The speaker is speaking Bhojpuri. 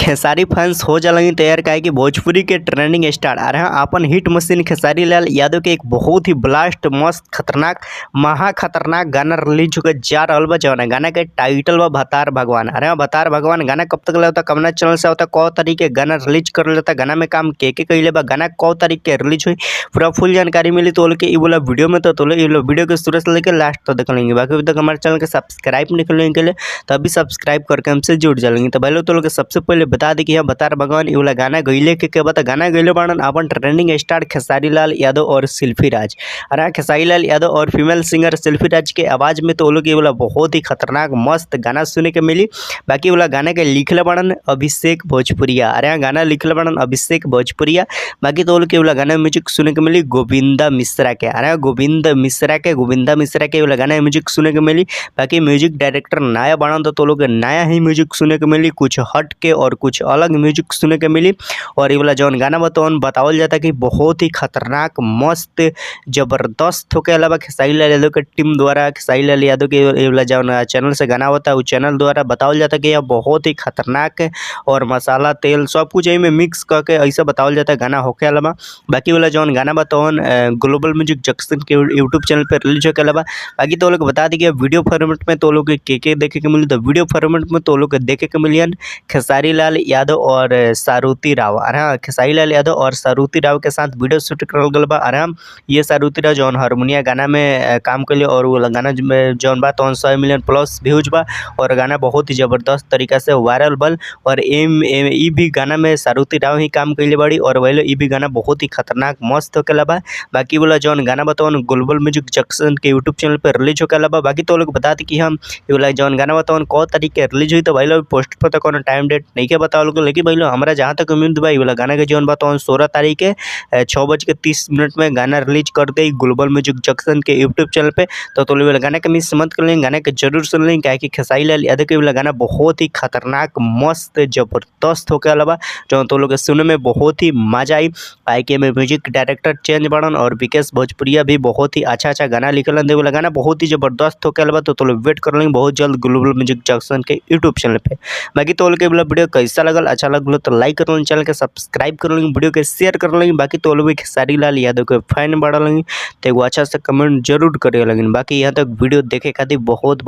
खेसारी फैंस हो जालन तैयार, काहे कि भोजपुरी के ट्रेंडिंग स्टार आ रहा अपन हिट मशीन खेसारी लाल यादव के एक बहुत ही ब्लास्ट मस्त खतरनाक महा खतरनाक गाना रिलीज होकर जा रहल बा, जौन गाना के टाइटल बा भतार भगवान। अरे हाँ, भतार भगवान गाना कब तक होता, कवना चैनल से होता, कौ तारीख के गाना रिलीज करल जाता, गाना में काम के कइले बा, गाना कौ तारीख के रिलीज हुई, पूरा फुल जानकारी मिली तो के इ वाला वीडियो में। तो इ वाला वीडियो के शुरू से लेकर लास्ट तक देख लेंगे। बाकी अभी तक हमारे चैनल के सब्सक्राइब नहीं कर लेंगे तो अभी सब्सक्राइब करके हमसे जुड़ जाएंगे। तो भाई लोग सबसे पहले बता दी कि यहाँ भतार भगवान इ वाला गाना गईले के बता गाना गईले बाड़न अपन ट्रेंडिंग स्टार खेसारी लाल यादव और शिल्पी राज। अरे हाँ, खेसारी लाल यादव और फीमेल सिंगर शिल्पी राज के आवाज़ में तो लोग ये वाला बहुत ही खतरनाक मस्त गाना सुने के मिली। बाकी वाला गाना के लिखले बाड़न अभिषेक भोजपुरिया। अरे हाँ, गाना लिखले बाड़न अभिषेक भोजपुरिया। बाकी तो लोग वाला गाना म्यूजिक सुने के मिली गोविंदा मिश्रा के। अरे हाँ, गोविंदा मिश्रा के वाला गाना म्यूजिक सुने के मिली। बाकी म्यूजिक डायरेक्टर नया बाड़न तो लोग नया ही म्यूजिक सुने के मिली, कुछ हट के और कुछ अलग म्यूजिक सुने के मिली। और ये वाला जौन गाना बतौन बतावल जाता कि बहुत ही खतरनाक मस्त जबरदस्त होके अलावा खेसारी लाल यादव के टीम द्वारा खेसारी लाल यादव के ये वाला जौन चैनल से गाना होता है उस चैनल द्वारा बतावल जाता कि यह बहुत ही खतरनाक और मसाला तेल सब कुछ में मिक्स करके ऐसा बतावल जाता है गाना होके अलावा। बाकी वाला जौन गाना बतौन ग्लोबल म्यूजिक जंक्शन के यूट्यूब चैनल पर रिलीज होके अलावा। बाकी तो लोग बता दी कि वीडियो फॉर्मेट में तो लोग के देखे के मिली, तो वीडियो फॉर्मेट में तो लोग देखे के मिलियन खेसारी लाल यादव और सारुति राव। अरे हाँ, खेसारी लाल यादव और सारुति राव के साथ वीडियो शूट करल गल बा। अरे हाँ, ये सारुति राव जौन हारमोनिया गाना में काम कैले और वो गाना जौन बा तौन 100 मिलियन प्लस व्यूज बा और गाना बहुत ही ज़बरदस्त तरीका से वायरल बल। और एम ई भी गाना में सारुति राव ही काम कैले बड़ी और वही ई भी गाना बहुत ही खतरनाक मस्त होके बा। बाकी वाला जौन गाना बतौन ग्लोबल म्यूजिक जंक्शन के यूट्यूब चैनल पर रिलीज होके बा। बाकी तो लोग बता दी कि हम ये वाला जौन गाना बतौन कौ तारीख के रिलीज हुई, तो भाई लोग पोस्ट पर तो कोनो टाइम डेट नहीं के बतावल गइल, लेकिन भाई लोग हमरा जहाँ तक उम्मीद बा ये वाला गाना के जौन बा तौन 16 तारीख के 6:30 में गाना रिलीज कर दे ग्लोबल म्यूजिक जंक्शन के यूट्यूब चैनल पे। तो वाला गाना के मिस मत कर लें, गाना के जरूर सुन लें, क्या कि खेसारी लाल यादव के वाला गाना बहुत ही खतरनाक मस्त जबरदस्त होके अलावा जो तो लोग सुने में बहुत ही मजा आई। आई के में म्यूजिक डायरेक्टर चेंज बढ़न और विकेश भोजपुरिया भी बहुत ही अच्छा अच्छा गाना लिखलन, वाला गाना बहुत ही जबरदस्त होके अलावा। तो लोग वेट कर लेंगे बहुत जल्द ग्लोबल म्यूजिक जंक्शन के यूट्यूब चैनल पे। बाकी तो लोग के वीडियो कैसा लगल, अच्छा लगल तो लाइक कर लेंगे, चैनल के सब्सक्राइब कर लेंगे, वीडियो के शेयर कर लेंगे। बाकी तो लोग खेसारी लाल यादव के फैन बढ़ लेंगे तो एगो अच्छा से कमेंट जरूर करे लगिन। बाकी यहाँ तक वीडियो देखे खातिर बहुत